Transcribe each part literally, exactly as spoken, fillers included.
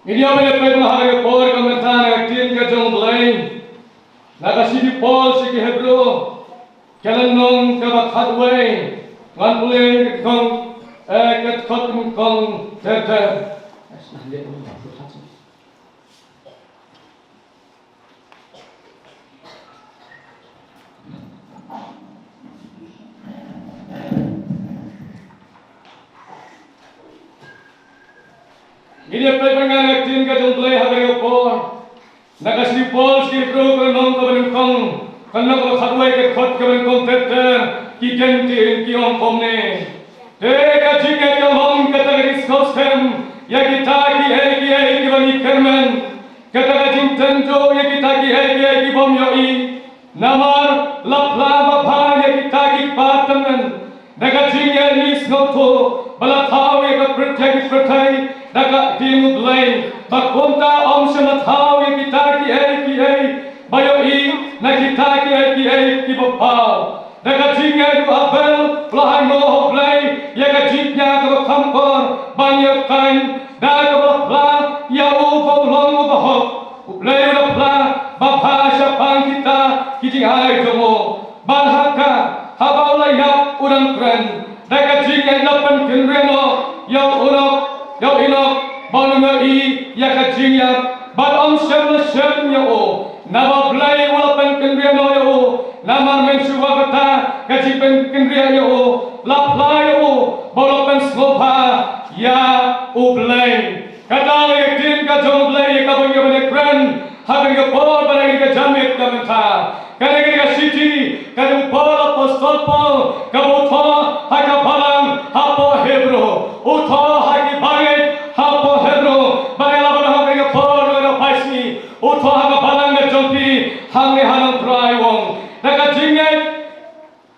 Ngi ïa peit ha ka por ka mynta na ka ktien ka jong U Blei. Na ka shithi Paul sha ki Hebru, ka lynnong kaba khatwei, ngan pule ka khong, eh, ka dkhot nyngkong ter ter. Ngi ïa peit ha ka ktien ka jong U Blei ha kane ka por. Na ka shithi Paul sha ki Hebru ka lynnong kaba nyngkong, ka lynnong kaba khatwei ka dkhot kaba nyngkong ter ter, ki kyntien ki ong kumne. Te ka jingngeit ka long kata ka jingsngewskhem ïa kita kiei kiei kiba ngi kyrmen. Kata ka jingtynjuh ïa kita kiei kiei ki bym ïohi. Namar la phla babha ïa kita ki kpa tymmen. Da ka jingngeit ngi sngewthuh ba la thaw ïa ka pyrthei, ki pyrthei da ka ktien U Blei, ba kumta ym shym la thaw ïa kita kiei kiei ba ïohi na kita kiei kiei kiba paw. Da ka jingngeit u Abel u la hangno ha U Blei ïa ka jingkñia kaba kham kor ban ïoh Kain, da kaba la phla ïa u ba u long uba hok. U Blei u la phla babha shaphang kita ki jingai jong u. Bad ha ka, haba u la ïap u dang kren, da ka jingngeit la pynkynriah noh ïa u Enok, ïa u Enok, ba un ym ïohi ïa ka jingïap, bad ym shym la shem ïa u. Naba U Blei u la pynkynriah noh ïa u, namar mynshuwa kata ka jingpynkynriah ïa u la phla ïa u ba u la pynsngewbha ïa U Blei. Kata ka ktien ka jong U Blei ïa kaba ngi ïa kren ha kane ka por bad ha kane ka janmiet ka mynta. Kane ka shithi ka jong u Paul, apostol Paul, kaba u thoh ha ka balang hapoh Hebru. U thoh ha ki bangeit hapoh Hebru. Bad ïa la ban ha kane ka por ka dei phi sngi. U thoh ha ka balang ka jong phi hangne ha Nongtrai u ong. Da ka jingngeit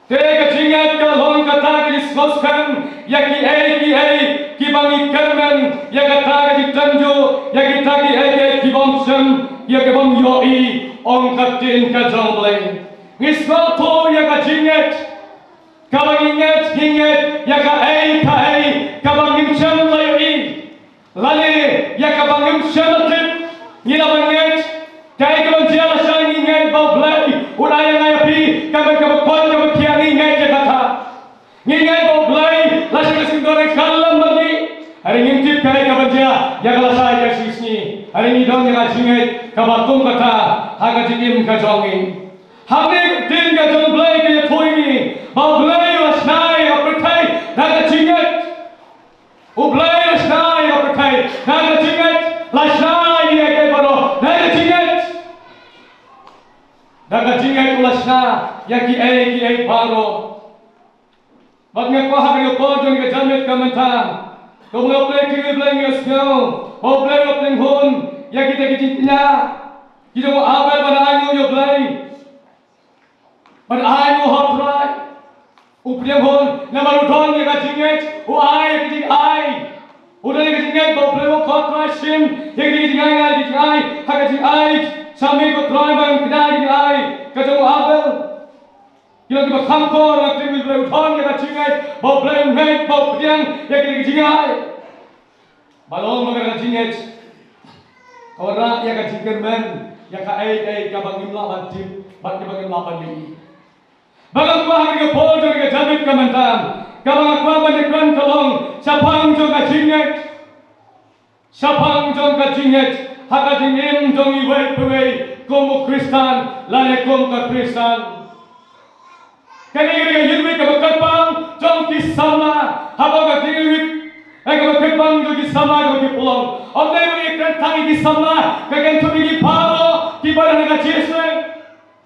Te ka jingngeit ka long kata ka jingsngewskhem ïa kiei kiei kiba ngi kyrmen, ïa kata ka jingtynjuh ïa kita kiei kiei ki bym shem, ïa ki bym ïohi, ong ka ktien ka jong U Blei. Ngi sngewthuh ïa ka jingngeit, kaba ngi ngeit, ngi ngeit ïa kaei kaei kaba ngim shem la ïohi. Lane ïa kaba ngim shem la tip, ngi la ban ngeit. Kaei kaban jia lashai ngi ngeit ba U Blei un ai ïa nga ïa phi, kaba, kaba kot kaba khiah ngi ngeit ïa kata. Ngi ngeit ba U Blei lashai ka sngewdon ka lem bad ngi. Hynrei ngim tip kaei kaban jia ïa ka lashai ka shi sngi. Hynrei ngi don ïa ka jingngeit kaba kum kata ha ka jingim ka jong ngi. Hangne ka ktien ka jong U Blei ka ïathuh ïa ngi ba U Blei u la shna ïa ka pyrthei da ka jingngeit. U Blei u la shna ïa ka pyrthei da ka jingngeit, la shna ïa kiei baroh da ka jingngeit. Da ka jingngeit u la shna ïa kiei kiei baroh. Bad nga kwah ha kane ka por jong ka janmiet ka mynta, kumba nga pule, U Blei, nga sngew ba U Blei u la pynhun ïa kita ki jingkñia ki jong u Abel ban ai ïa U Blei. Ban ai ïa u ha u Trai. U pdiang hun, namar u don ïa ka jingngeit, u ai ïa ka jingai. U don ïa ka jingngeit ba U Blei u khot Trai shim ïa ka jingai, ïa ka jingai, ha ka jingai. Sa mih ko Trai ban kñia ïa ka jingai ka jong u Abel. Ki long kiba kham kor na ka ktien U Blei, u don ïa ka jingngeit ba U Blei u ngeit ba u pdiang ïa ka jingai. Ba long ba ka jingngeit ka wanrah ïa ka jingkyrmen ïa kaei kaei kaba ngim lah ban tip bad kaba ngim lah ban ïohi. Ba nga kwah ha kane ka por jong ka janmiet ka mynta, kaba nga kwah ban ïakren ka long shaphang jong ka jingngeit. Shaphang jong ka jingngeit ha ka jingim jong iwei pa iwei kum u Khristan lane kum ka Khristan. Kane ka dei ka jingmih kaba kyrpang jong ki samla, haba ka jingmih, eh, kaba kyrpang jong ki samla kaba ki pynlong. Ym dei ba ngi kren tang ïa ki samla, ka kynthup ïa ngi baroh kiba don ha ka jingïaseng.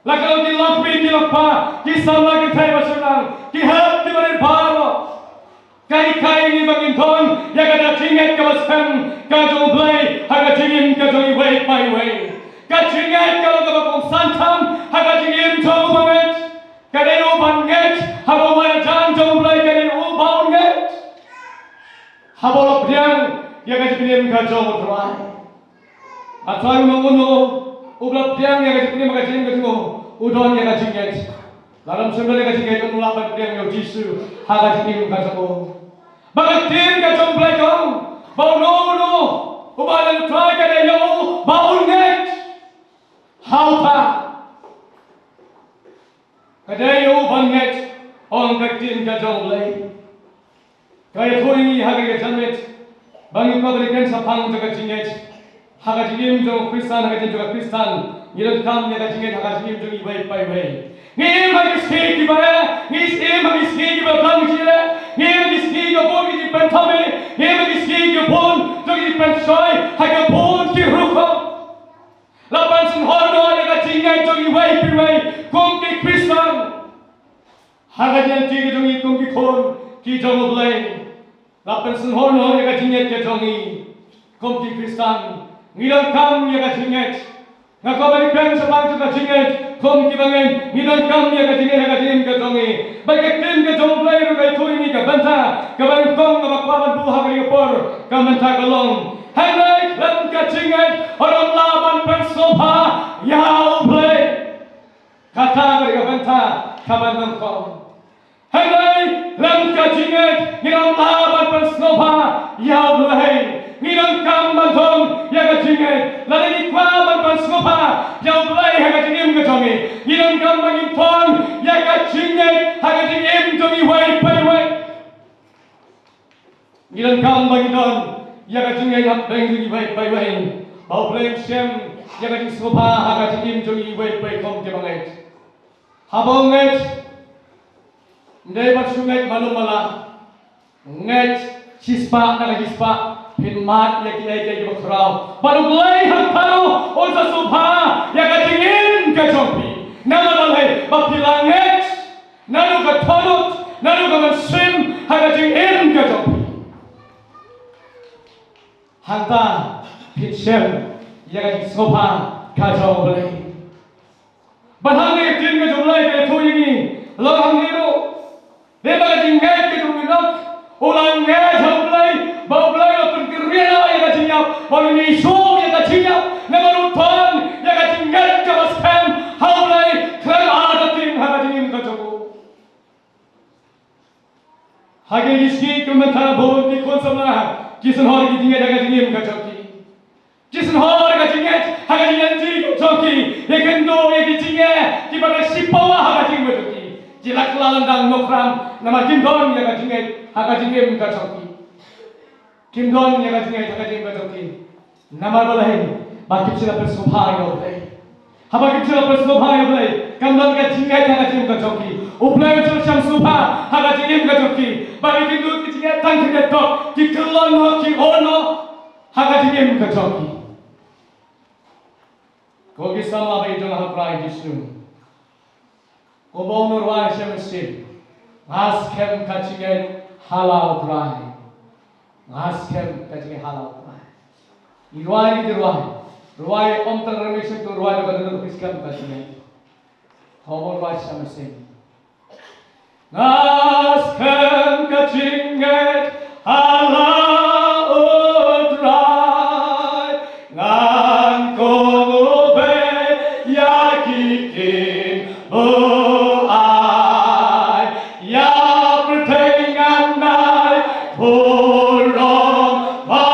La ka long ki longkmie ki longkpa, ki samla ki thei ba shynrang, ki hep ki barit baroh. Ka hikai ïa ngi ba ngin don ïa ka jingngeit kaba skhem ka jong U Blei ha ka jingim ka jong iwei pa iwei. Ka jingngeit ka long kaba kongsan tam ha ka jingim jong u bangeit. Ka dei u bangeit haba u wan hajan jong U Blei, ka dei u bangeit haba u la pdiang ïa ka jingim ka jong U Trai. Hynrei uno uno uba la pdiang ïa ka jingim ka jingim ka jong u, u don ïa ka jingngeit. Lada ym shym don ïa ka jingngeit, um lah ban pdiang ïa U Jisu ha ka jingim ka jong u. Ba ka ktien ka jong U Blei ka ong ba uno uno Uba la trai ka dei ïa u ba un ngeit ha uta. Ka dei ïa u ban ngeit, ong ka ktien ka jong U Blei. Ka ïathuh ïa ngi ha ka jingngeit ba ngi kwah ban ïakren shaphang jong ka jingngeit ha ka jingim jong u Khristan, ha ka jingim jong ka Khristan. Ngi donkam ïa ka jingngeit ha ka jingim jong iwei pa iwei. Ngi im ha ki sngi kiba eh, ngi im ha ki sngi kiba dang jylliew, ngi im ha ki sngi kiba bun ki jingpynthame, ngi im ha ki sngi kiba bun jong ki jingpynshoi ha kiba bun ki rukom. La pynsynhor noh ïa ka jingngeit jong iwei pa iwei kum ki Khristan. Ha ka jingim jong ngi kum ki khun ki jong U Blei. La pynsynhor noh ïa ka jingngeit ka jong ngi kum ki Khristan. Ngi donkam ïa ka jingngeit. Nga kwah ban ïakren shaphang jong ka jingngeit kum ki bangeit. Ngi donkam ïa ka jingngeit ha ka jingim ka jong ngi. Bad ka ktien ka jong U Blei ruh ka ïathuh ïa ngi ka bynta kaba nyngkong kaba kwah ban buh ha kane ka por, ka bynta ka long: Hynrei lem ka jingngeit, ngi ym lah ban pynsngewbha ïa U Blei. Kata ka dei ka bynta kaba nyngkong. Hynrei lem ka jingngeit, ngin ym lah ban pynsngewbha ïa U Blei. Ngi donkam ban don ïa ka jingngeit. Lada ngi kwah ban pynsngewbha ïa U Blei ha ka jingim ka jong ngi, ngi donkam ban ngin don ïa ka jingngeit ha ka jingim jong iwei pa iwei. Ngi donkam ba ngi don ïa ka jingngeit hapdeng jong iwei pa iwei, ba U Blei un shem ïa ka jingsngewbha ha ka jingim jong iwei pa iwei kum ki bangeit. Haba u ngeit, ym dei ban shu ngeit malu mala. Ngeit shispah na ka shispah, phin mad ïa kiei kiei kiba khraw, bad U Blei hangta ruh un sa sngewbha ïa ka jingim ka jong phi. Namar balei? Ba phi la ngeit naduh ka dohnud, naduh ka mynsiem, ha ka jingim ka jong phi. Hangta phin shem ïa ka jingsngewbha ka jong U Blei. Bad hangne ka ktien ka jong U Blei ka ïathuh ïa ngi, long hangne ruh, dei ba ka jingngeit ka jong u Enok u la ngeit ha U Blei, ba U Blei u la pynkynriah ïa ka jingïap, ba un ïashem ïa ka jingïap. Namar u don ïa ka jingngeit kaba skhem ha U Blei khlem artatien ha ka jingim ka jong u. Ha kine ki sngi ki mynta bun ki khun samla ki sngewhor ki jingngeit ha ka jingim ka jong ki. Ki sngewhor ka jingngeit ha ka jingngeit ka jong ki. Ïa kynduh ïa ki jingeh kiba da shiphew ha ka jingim ka jong ki. Ki la kylla lyndang nongkram namar kim don ïa ka jingngeit ha ka jingim ka jong ki. Kim don ïa ka jingngeit ha ka jingim ka jong ki. Namar balei? Ba kim shym la pynsngewbha ïa U Blei. Haba kim shym la pynsngewbha ïa U Blei, kam don ka jingngeit ha ka jingim ka jong ki. U Blei un shym la sngewbha ha ka jingim ka jong ki. Ba ki kynduh ki jingeh tang ki dei tok, ki kylla noh, ki ong noh ha ka jingim ka jong ki. Ko ki samla ba ïeit jong U Trai Jisu, kumba ong u nongrwai sha mynsiem, nga skhem ka jingngeit ha la U Trai. Nga skhem ka jingngeit ha la U Trai. Ngi rwai, ngi rwai. Rwai ym tang rymmiang shuh, rwai da kaba don, ngi skhem ka jingngeit. Kumba ong u nongrwai sha mynsiem. Nga skhem ka jingngeit ha la U Trai, ngan kohnguh beit ïa ki ktien ba u ai. Ïa pyrthei ngan ai burom ba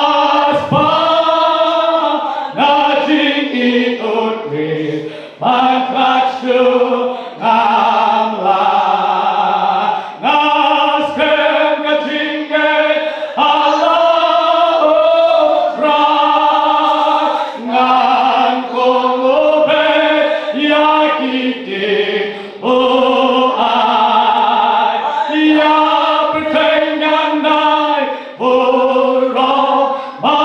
spah, na jingïeit u Khrist ban khlad shuh ngam lah. Nga skhem ka jingngeit ha la U Trai, ngan kohnguh beit ïa ki ktien ba u ai. Ïa pyrthei ngan ai burom ba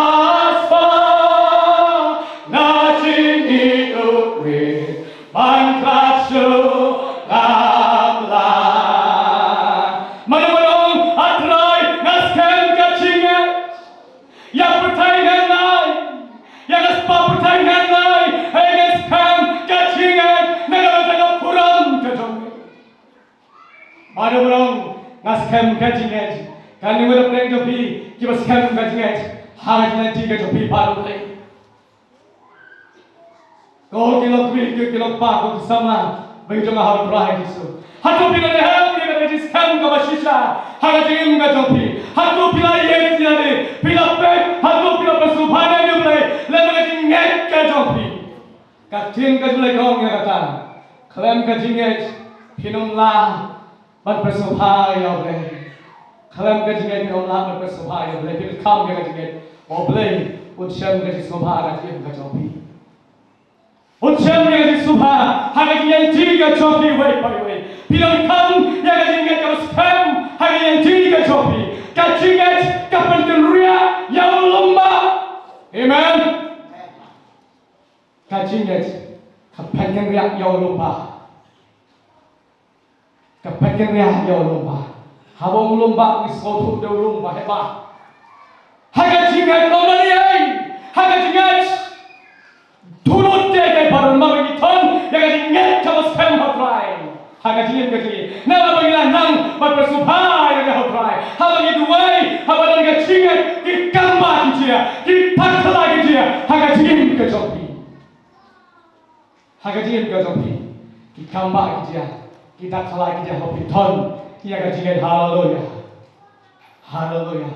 spah, na jingïeit u Khrist ban khlad shuh ngam lah. Mano mano ong, A Trai, nga skhem ka jingngeit. Ïa pyrthei ngan ai, ïa ka spah pyrthei ngan ai, hynrei nga skhem ka jingngeit na ka bynta ka burom ka jong me. Mano mano ong, nga skhem ka jingngeit. Kane ka dei ka jong phi kiba skhem ka jingngeit ha ka jingngeit ka jong phi bad U Blei. Ko ki lok kmie, ko ki lok kpa, ko ki samla ba ïeit jong nga ha U Trai Jisu, hato phi la dep ïa ka jingskhem kaba shisha ha ka jingim ka jong phi? Hato phi la ïeit ïa lade? Phi la peit? Hato phi la peit sngewbha ïa lade? Tin ka July kong ïa kata. Khlem ka jingngeit phin ym lah ban pynsngewbha ïa U Blei. Khlem ka jingngeit phin ym lah ban pynsngewbha ïa U Blei. Phin kham ïa ka jingngeit, U Blei un shem ka jingsngewbha ha ka jingim ka jong phi. Un shem ïa ka jingsngewbha ha ka jingïaid ka jong phi iwei pa iwei. Phi donkam ïa ka jingngeit kaba skhem ha ka jingïaid ka jong phi. Ka jingngeit ka pynkynriah ïa u lyngba. Amen. Ka jingngeit ka pynkynriah ïa u lyngba. Ka pynkynriah ïa u lyngba. Haba u lyngba ngi sngewthuh da u lyngba heba. Ha ka jingngeit ong ba ïa, ha ka jingngeit. Thunut te ka baron ma ngi thon ïa ka jingngeit kaba skhem ha Trai. Ha ka jingim ka jingim. Na ba ngi la nang ba pynsngewbha ïa ka ha Trai. Haba ngi duwai, haba don ka jingngeit ki kamba ki jia, ki takla ki jia. Ha ka jingim ka jong phi. Ha ka jingim ka jong phi. Ki kamba ki jia, ki takla ki jia, haba phi thon ïa ka jingngeit. Haleluya. Haleluya.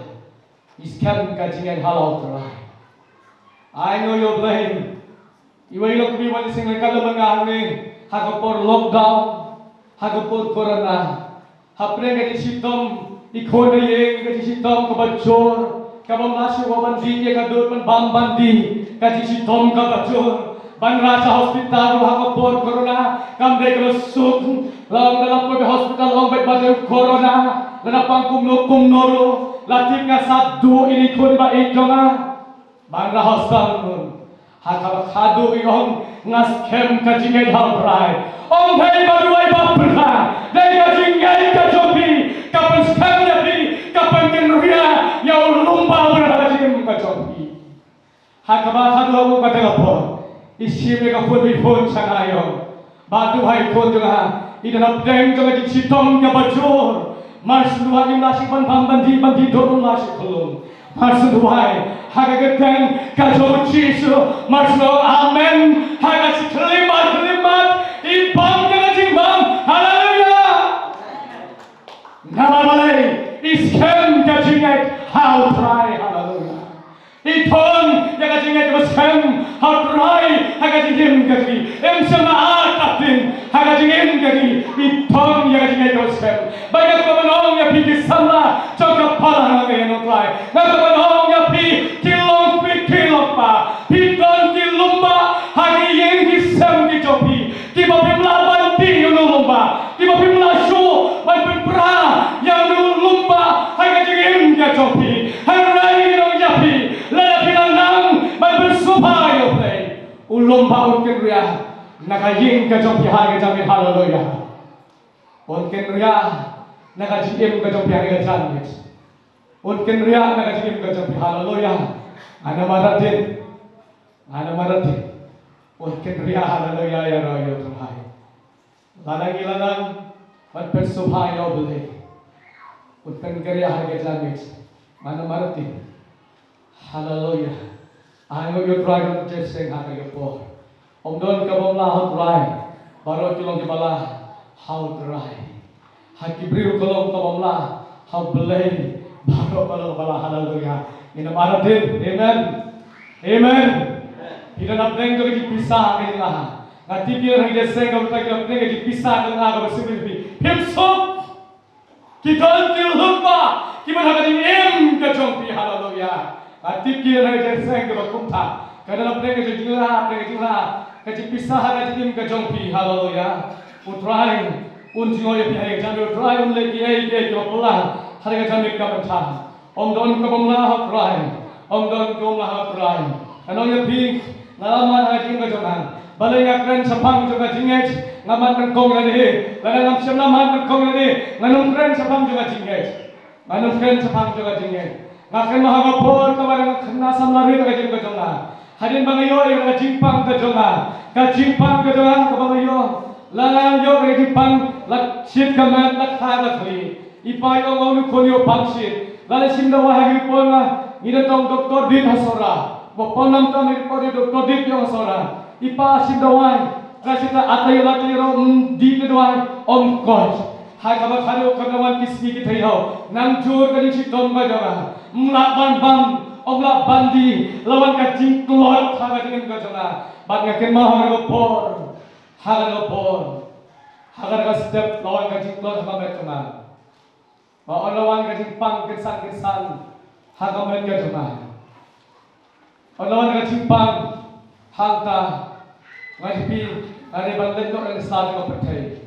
Ngi skhem ka jingngeit ha la u Trai. Ai nguh ïa u Blei. Iwei i long kmie ba ngi seng ryngkat lem bad nga hangne ha ka por lockdown, ha ka por corona. Hapdeng ka jingshitom, i khun i ïing, ka jingshitom kaba jur, kaba ym lah shuh ban dih ïa ka dur ban bam ban dih, ka jingshitom kaba jur. Ban rah sha hospital ruh ha ka por corona kam dei kaba suk. La ong da la poi hospital ong beit ba dei corona. Lada pang kumno kumno ruh la tip nga sa duh ïa i khun ba ïeit jong nga. Ban rah hospital ruh ha kaba khadduh i ong nga skhem ka jingngeit ha u Trai. Ym dei ba duwai ba pyrkhat, dei ka jingngeit ka jong phi ka pynskhem ïa phi, ka pynkynriah ïa u lyngba ha ka jingim ka jong phi. Ha kaba khadduh ha kata ka por i shim ïa ka phone, i phone sha nga, i ong, Bah, duwai khun jong nga, i don hapdeng jong ka jingshitom kaba jur. Mar shu duwai im lah shuh ban bam ban dih ban dih dur, im lah shuh khlum. Mar shu duwai ha ka kyrteng ka jong u Jisu, mar shu ong amen ha ka shi khyllipmat khyllipmat, i bam ïa ka jingbam. Haleluya. Namar balei? I skhem ka jingngeit ha u Trai. Haleluya. I thon ïa ka jingngeit kaba skhem ha u Trai ha ka jingim ka jong i. Im shym la ar ka ktien ha ka jingim ka jong i. I thon ïa ka jingngeit kaba skhem. Ba nga kwah ban ong ïa phi ki samla jong ka Balang ka ïa u Trai, nga kwah ban ong ïa phi ki long kmie ki long kpa, phi don ki lyngba ha ki ïing ki sem ki jong phi. Kiba phim lah ban dih ïa u lyngba, kiba phim lah shuh ban pynpra ïa u lyngba ha ka jingim ka jong phi. Hynrei ngi ong ïa phi, lada phi la nang ban pynsngewbha ïa u Blei, u lyngba un kynriah na ka ïing ka jong phi ha ka janmiet. Haleluya. Un kynriah na ka jingim ka jong phi ha ka janmiet. Un kynriah na ka jingim ka jong phi. Haleluya. Nga namar ïa phi, nga namar ïa phi. Un kynriah, haleluya, ïa u Trai. Lada ngi la nang ban pynsngewbha ïa u Blei, un pynkynriah ha ka janmiet. Nga namar ïa phi. Haleluya. Ai nguh ïa u Trai, don jingïaseng ha kane ka por. Ym don kaba ym lah ha u Trai. Baroh ki long kiba lah ha u Trai. Ha ki briew ka long kaba ym lah, ha u Blei baroh ka long kaba lah. Haleluya. Ngin ym artatien. Amen. Amen. Phi don hapdeng jong ka jingpisa ka jinglah. Nga tip ki don ha ka jingïaseng kaba, phi don hapdeng ka jingpisa ka jinglah kaba sngewbha. Phim suk. Ki don ki lyngba kiba ha ka jingim ka jong phi. Haleluya. Nga tip ki don ha ka jingïaseng kaba kumta. Ka don hapdeng ka jinglah, hapdeng ka jinglah, ka jingpisa ha ka jingim ka jong phi. Haleluya. U Trai un jngoh ïa phi ha ka janmiet, u Trai un leh kiei kiei kiba phylla ha ka janmiet kaba mynta. Ym don kaba ym lah ha u Trai. Ym don kaba ym lah ha u Trai. Nga ong ïa phi, nga la mad ha ka jingim ka jong nga. Balei nga kren shaphang jong ka jingngeit, nga mad nyngkong ïa lade. Lada ngam shym la mad nyngkong ïa lade, ngan ym kren shaphang jong ka jingngeit. Ngan ym kren shaphang jong ka jingngeit. Nga kren ma ha ka por kaba nga khynnah samla rit ha ka jingim ka jong nga. Hadien ba nga ïoh ïa ka jingpang ka jong nga, ka jingpang ka jong nga kaba nga ïoh, la nga ïoh ka jingpang, la shit ka met, la kha ka khlieh. I pa i ong, ong u khun, ïoh pang shit. La leit shim dawai ha ki por nga, ngi don tang doktor Dit ha Sohra. Ba pon nam tam ha ki por Dit, doktor Dit ïong ha Sohra. I pa shim dawai. Ka shita ata ïoh la te ro, mm, Dit dawai, ym koit. Ha kaba khadduh ka wan ki sngi ki taïew. Nang jur ka jingshitom ka jong nga. Ym lah ban bam. Ong la bandi, la wan ka jingtlot ha ka jingim ka jong nga. Bad nga kynmaw ha ka por, ha ka por, ha ka step, la wan ka jingtlot ha ka met jong nga. Ba ong la wan ka jingpang kynsan kynsan ha ka met ka jong nga. Ong la wan ka jingpang hangta, nga ïa phi, nga dei ban leit noh na ka sla jong ka pyrthei.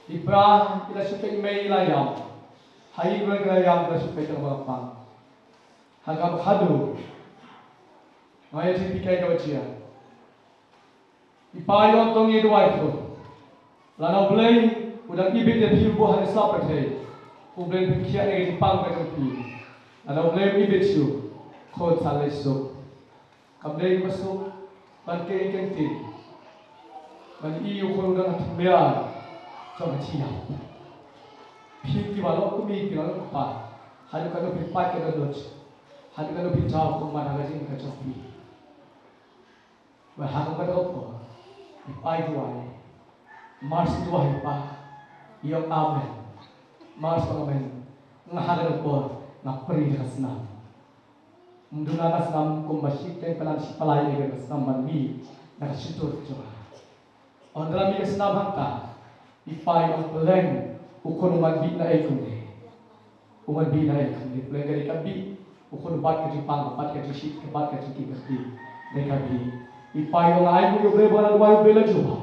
I Bra i la shu peit mei i la ïam. Ha i Bra i la ïam, i la shu peit tang ba pang. Ha kaba khadduh, nga ïa phi, phi kai kaba jia. I Pa, ïoh tong ïa duwai phi. Lada U Blei u dang ibit ïa phi buh ha ka sla pyrthei, U Blei u pynkhiah ïa ka jingpang ka jong phi. Lada U Blei u ibit shuh, khun sa leit suk. Kam dei kaba suk ban kei kynti ban ïoh u khun u dang ha thymbiar jong ka jingïap. Phi kiba long kmie, phi long kpa, haduh katno phi pait ka dohnud, haduh katno phi jaw kumba na ka jingim ka jong phi. Ba ha kaba ka por, i Pa i duwai, mars i duwai i Pa, i ong amen. Mars i ong amen. Nga ha kaba ka por nga prie da ka snam. Ym duna ka snam kumba shiteng palan shi palai, ïa ka snam ban mih na ka shyntur ka jong nga. Ynda la mih ka snam hangta, i Pa i ong pleng, u khun u mat bit na ei kumne. U mat bit na ei kumne. Pleng ka dei ka bit, u khun u bat ka jingpang, u bat ka jingshit, u bat ka jingkit ka bit. Dei ka bit. I Pa i ong ai nguh ïa U Blei ba la duwai, U Blei la jubab.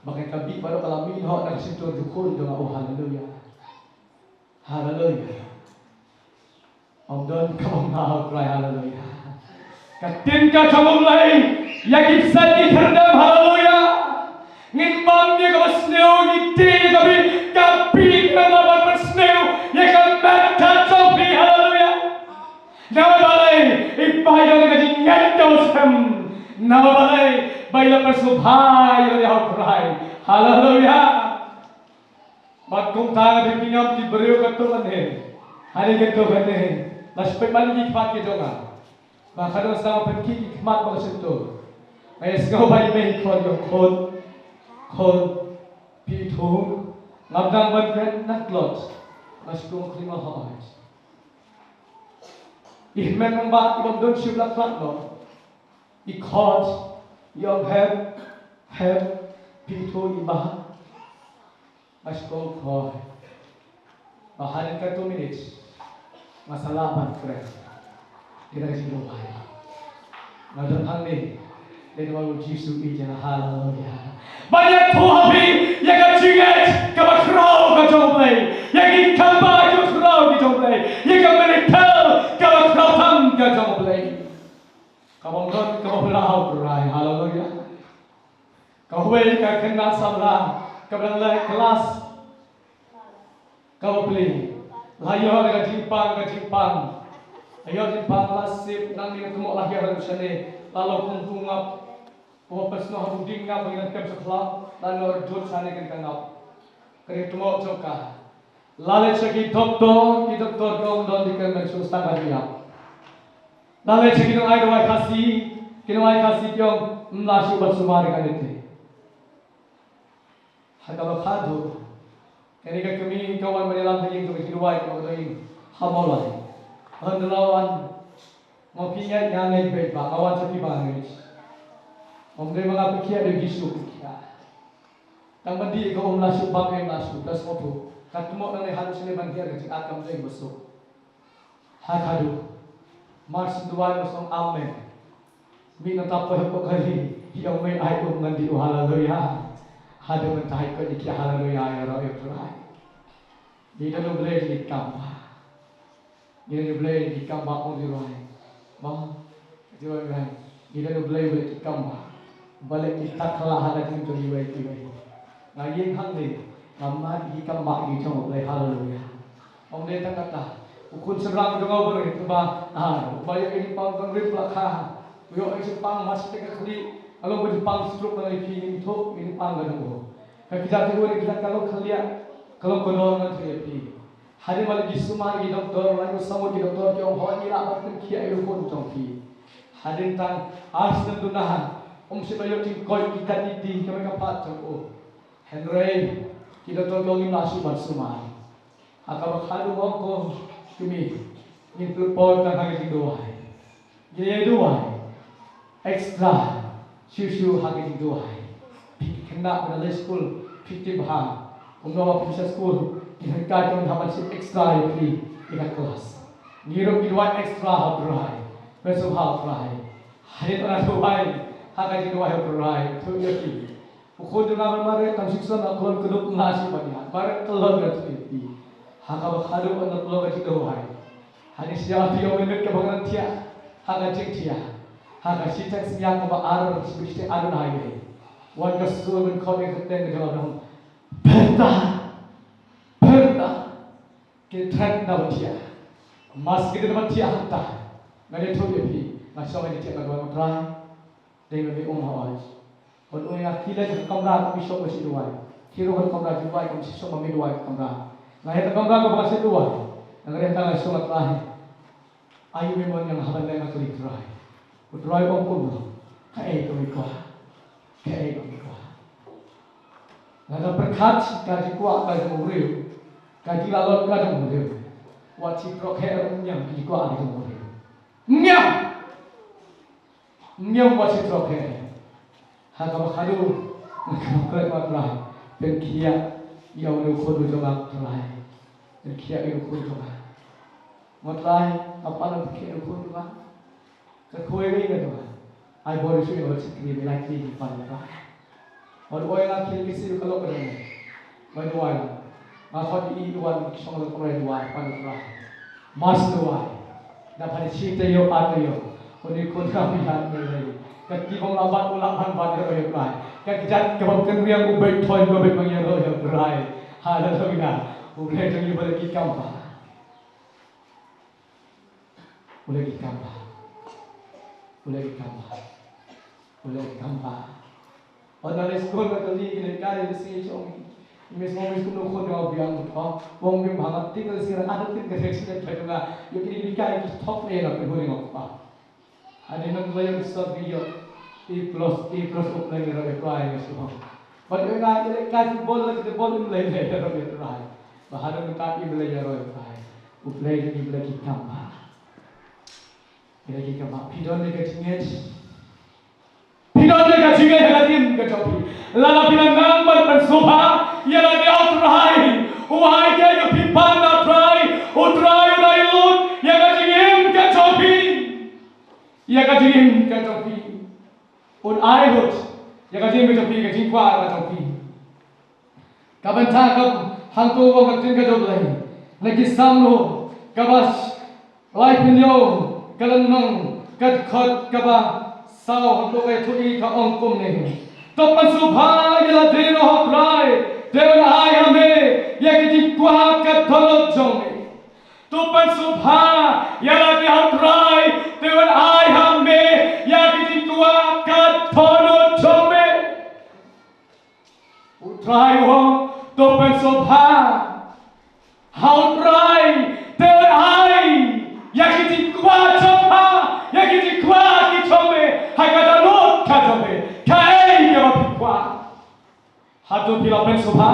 Ba ka bit baroh ka la mih noh na ka shyntur jong u khun jong nga. Oh, haleluya. Haleluya. Ym don kaba ym lah U Trai, haleluya. Ka ktien ka jong U Blei ïa ki bseiñ ki khyrdem, haleluya. Ngin bam ïa kaba sniew, ngin tih ïa ka bit, ka bit ka lah ban pynsniew ïa ka met ka jong phi, haleluya. Namar balei? I Pa i don ka jingngeit kaba skhem. Namar balei? Ba i la pynsngewbha ïa U Trai, haleluya. Bad kumta nga phi ngam ki briew katto katne. Hangne katto katne, la shu peit man ki khmat ki jong nga. Ba khadduh sdang ban pynkhih ki khmat ba ka shyntur. Nga ïa sngew ba i mei i khot ïa u khun, khun, phi ithuh, ngam dang ban kren na tlot. Nga shu ong khlieh ma hooid. I hynmen ngan ba i bym don shuh la khlad noh. I khot, i ong hep, hep, phi ithuh i ba. Nga shu ong khoi. Ba hadien katto minit nga sa lah ban kren. Kine ki jingduwai. Nga don hangne. Dei namar U Jisu i ïeit ïa nga, haleluya. Ban ïathuh ha phi ïa ka jingngeit kaba khraw ka jong U Blei, ïa ki kam ba khraw ki jong U Blei, ïa ka miracle kaba khraw tam ka jong U Blei. Kaba ym don kaba ym lah U Trai, haleluya. Kawei ka khynnah samla kaba dang leh klas kaba plie, la ïoh da ka jingpang, ka jingpang. La ïoh jingpang, la sip, nangne ka kmoh la hiar shane, la long kum u ngap. Ka pynsnoh ha u dieng ngap ba ngi dang kem sha khlaw, la ïoh jot shane kane ka ngap. Ka dei ka kmoh jong ka. La leit sha ki doktor, ki doktor ki ong don, dei ka met shu stang ka jingïap. La leit sha ki nongai dawai Khasi, ki nongai Khasi ki ong ym lah shuh ban sumar ïa kane te. Ha kaba khadduh, kane ka kmie ka wan ban ïalam ha ïing jong ka jingduwai kaba ka don ha Mawlai. Hynda la wan, nga pynïaid, nga ngeit beit ba nga wan sha phi ba ngeit. Ym dei ba nga pynkhiah, dei Jisu pynkhiah. Tang ban dih ka um la shu bam, em la shu, ka sngewthuh. Ka kmoh nangne haduh shane ban hiar ka jingat kam dei ba suk. Ha khadduh, mar shu duwai ba song amen. Mih nangta poi hapoh kali, i ong mei ai um ngan dih u haleluya. Haduh mynta hi ko dih ki haleluya ïa u Trai. Ngi don U Blei ki kam ba. Ngi don U Blei ki kam ba, ong u Trai. Ba. Ka jingwan ngi don U Blei, U Blei ki kam ba. Ba leh kita kala ha ka jingim jong iwei pa iwei. Nga ïeng hangne, nga mad ïa ki kam ba ki jong U Blei, haleluya. Ym dei tang kata, u khun shynrang jong nga u barit uba, ah, uba ïoh ïa ka jingpang tang rit la kha. U ïoh ïa ka jingpang mad shiteng ka khlieh, ka long ka jingpang stroke, na ïa phi ngin ïathuh ïa ka jingpang ka jong u. Ka kjat jong u, ka kjat ka long khlieh, ka long kordor, ngan ïathuh ïa phi. Hadien ba la ki sumar ki doktor, la ki samut ki doktor, ki ong hooid ngi lah ban pynkhiah ïa u khun jong phi. Hadien tang ar snem duna, ym shym la ïoh jingkoit ki kat ki ti, ka mei ka phad jong u. Hynrei ki doktor ki ong ngim lah shuh ban sumar. Ha kaba khadduh ong ko kmie, ngin pynlut por tang ha ka jingduwai. Ngi ïa duwai extra shuh shuh ha ka jingduwai. Phi ki khynnah ba na lei skul, phi tip bha, kumno ba phi sha skul, ki hynrei jong thaban shu extra ïa phi ïa ka klas. Ngi ruh ngi duwai extra ha U Trai. Pynshong ha U Trai. Hadien ba nga duwai ha ka jingduwai ha U Trai, to ïa phi. U khun jong nga ba mareh tang shisha na klon kyndup nga shi ban ïa mareh klon nga, to ïa phi. Ha kaba khadduh na klon ka jingduwai. Hangne sha phi ong minit kaba ngan thiah ha ka jingthiah ha ka shiteng synñiang kaba ar, shiteng ar na highway. Wan ka sur ban khot ïa ka kyrteng ka jong u Blei. Pyrta, pyrta, ki thret na ba thiah. Mas ki thret na ba thiah hangta. Nga ïathuh ïa phi, nga shong ïa ka thiah ka duwai, U Trai. Dei ba me um ha oi. Wat oi nga khie leit ha kamra, ka me shong ba shu duwai. Khie ruh ha kamra jingduwai, ka me shu shong ba me duwai ha kamra. Nga heh ha kamra kaba nga shu duwai. Nga heh tang nga shong, nga Trai. Ayu me mon ïa nga haba leh nga kylli Trai. U Trai u ong kumno? Kaei kaba me kwah? Kaei kaba me kwah? Lada pyrkhat ka jingkwah ka jong u briew, ka jinglalot ka jong u briew, wat shi trok heh ruh ym ñiam ka jingkwah ka jong u briew. Ym ñiam! Ym ñiam wat shi trok heh. Ha kaba khadduh nga kynmaw khreh, Trai, pynkhiah ïa une u khun u jong nga, Trai. Pynkhiah ïa une u khun u jong nga. Mo Trai, nga pan, pynkhiah ïa une u khun u jong nga. Ka khuid ïa ka jong nga. Ai bor ïa shuh ïa ka shakri, me la kri, me pan, Trai. Wat oi nga khie leit ka sir ka lok ka jong nga. Bai duwai lang. Nga khot ïa i wan ki shong la ka kamra duwai, pan, Trai. Mas duwai. Da phan shi taïew, ar taïew, une u khun ka phi ïa me lei. Ka kti bym lah bat u lah ban bat ïa u, Trai. Ka kjat ka bym kynriang, u beit thoiñ ka beit mang ïa u, Trai. Haleluya. U Blei jong ngi u leh ki kam bha. U leh ki kam bha. U leh ki kam bha. U leh ki kam bha. Ynda leit skul nga kylli ki lehkai, lehse ki ong, Miss, Miss, kumno u khun jong nga u biang? Ong, u ong biang bha. Nga tip lehse nga, nga tip ka direction ka jong nga. Ïoh kine ki lehkai ki thok ne nga pynhun ïa nga, u kpa. Hadien nang lei ïa u sir ki ïoh A plus, A plus, u Blei ïa u, ïa u Trai nga shu ong. Bad ïoh nga ïa lehkai football, lehkai football, u Blei ïa u, ïa u Trai. Bad hadien nang ka u Blei ïa u, ïa u Trai. U Blei, u Blei ki kam bha. Ïa ki kam bha. Phi don ne ka jingngeit? Phi don ne ka jingngeit ha ka jingim ka jong phi? Lada phi la nang ban pynsngewbha ïa lade ha u Trai, u ai ïa phi ban na u Trai, u Trai un ai lut ïa ka jingim ka jong phi. Ïa ka jingim ka jong phi. Un ai lut ïa ka jingim ka jong phi, ka jingkwah ka jong phi. Ka bynta ka hangto ka ktien ka jong U Blei na ki Salm kaba laiphew hynñiew, ka lynnong ka dkhot kaba saw, hangto ka ïathuh ïa ngi, ka ong kumne: To pynsngewbha ïa lade ha u Trai, te un ai ha me ïa ki jingkwah ka dohnud jong me. To pynsngewbha ïa lade ha u Trai, te un ai ha me ïa ki jingkwah ka dohnud jong me. U Trai u ong, to pynsngewbha ha u Trai, te un ai ïa ki jingkwah jong pha, ïa ki jingkwah ki jong me, ha ka dohnud ka jong me, kaei kaba phi kwah. Hato phi la pynsngewbha?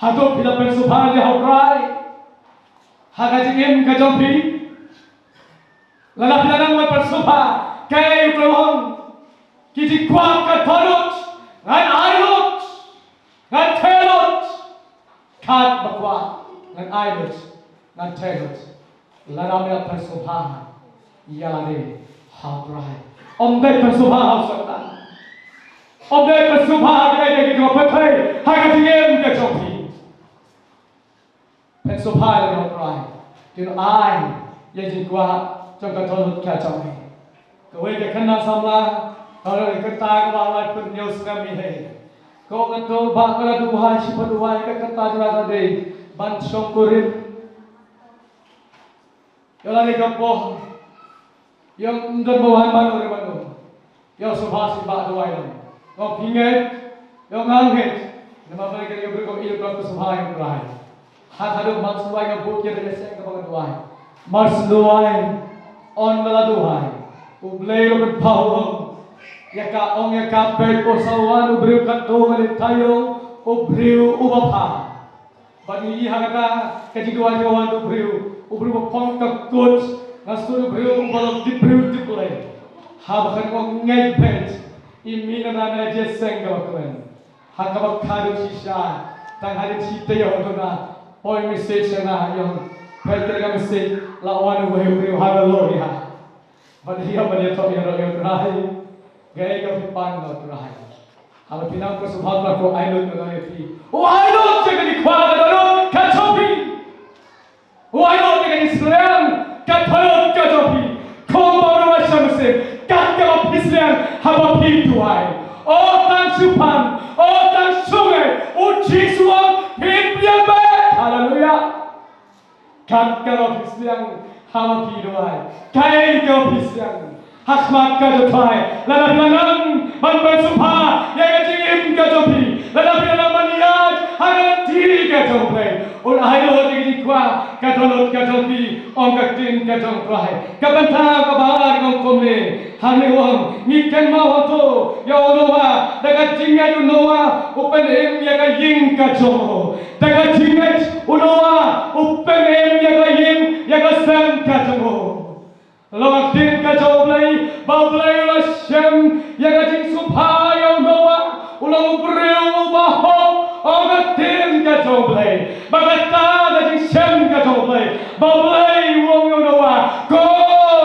Hato phi la pynsngewbha ïa u Trai ha ka jingim ka jong phi? Lada phi la nang ban pynsngewbha, kaei U Trai u ong? Ki jingkwah ka dohnud, ngan ai lut, ngan theh lut. Katba kwah, ngan ai lut, ngan theh lut. Lada me la pynsngewbha ïa lade ha u Trai, ym dei pynsngewbha ha u Soitan. Ym dei pynsngewbha ha kiei kiei ki jong ka pyrthei ha ka jingim ka jong phi. Pynsngewbha ïa lade ha u Trai, te un ai ïa ki jingkwah jong ka dohnud ka jong me. Kawei ka khynnah samla, ka ong, ka kyrta kaba laiphew hynñiew snem hi hi. Ka ong, nga tip ba ka la duwai, shibun duwai, ka kyrta jong ka dei ban shong kurim. Ïa lade ka por, ïa ym don ba wan mano re mano. Ïa sngewbha sngewbha duwai lang. Ïa phi ngeit, ïa nga ngeit. Namar ba ka ïa briew ka ïa briew ka sngewbha ïa u Trai. Ha ka dei mar sngewbha nga bud ïa ka ïa seng kaba nga duwai. Mar sngewbha, ynda la duwai, U Blei u pynpaw ïa ka, ong ïa ka, peit, u sa wan u briew katto katne taïew, u briew uba bha. Bad ngi ïohi ha kata ka jingduwai jong u briew, u briew ba phong ka kut, Nga sngewthuh briew uba long deep briew deep lei. Haba kane ka ngeit beit, i mih na na na je seng kaba kmen. Ha kaba kha ruh shisha, tang hadien shi taïew duna poi message na ïong. Peit kane ka message la wan uwei u briew, haleluya. Bad ïa bad ïathoh ïa roh ïa u Trai. Kaei kaba phi pan na u Trai? Haba phi nang pyrshah bha, u Trai u ai lut ïa phi. U ai lut ïa kane ka khua ka dohnud ka jong phi. U ai lut ïa kane ka sliang ka dohnud ka jong phi. Kumba u ong ha ka mynsiem, kat kaba phi sliang haba phi duwai. O tang shu pan, o tang shu ngeit, u Jisu u ong phin pdiang beit. Haleluya. Kat kaba phi sliang haba phi duwai. Kaei kaba phi sliang ha khmat ka jong u Trai. Lada phi la nang ban pynshongkha ïa ka jingim ka jong phi, lada phi la nang ban ïaid ha ka lynti ka jong u Blei, un ai lut ïa ka jingkwah ka dohnud ka jong phi, ong ka ktien ka jong u Trai. Ka bynta kaba ar ka ong kumne. Hangne u ong, ngi kynmaw hangto ïa u Noah, da ka jingngeit u Noah u pynim ïa ka ïing ka jong u. Da ka jingngeit u Noah u pynim ïa ka ïing, ïa ka sem ka jong u. Long ka ktien ka jong u Blei ba u Blei u la shem ïa ka jingsngewbha ïa u Noah, u long u briew uba hok. Long ka ktien ka jong u Blei ba kata ka jingshem ka jong u Blei, ba u Blei u ong ïa u Noah, ko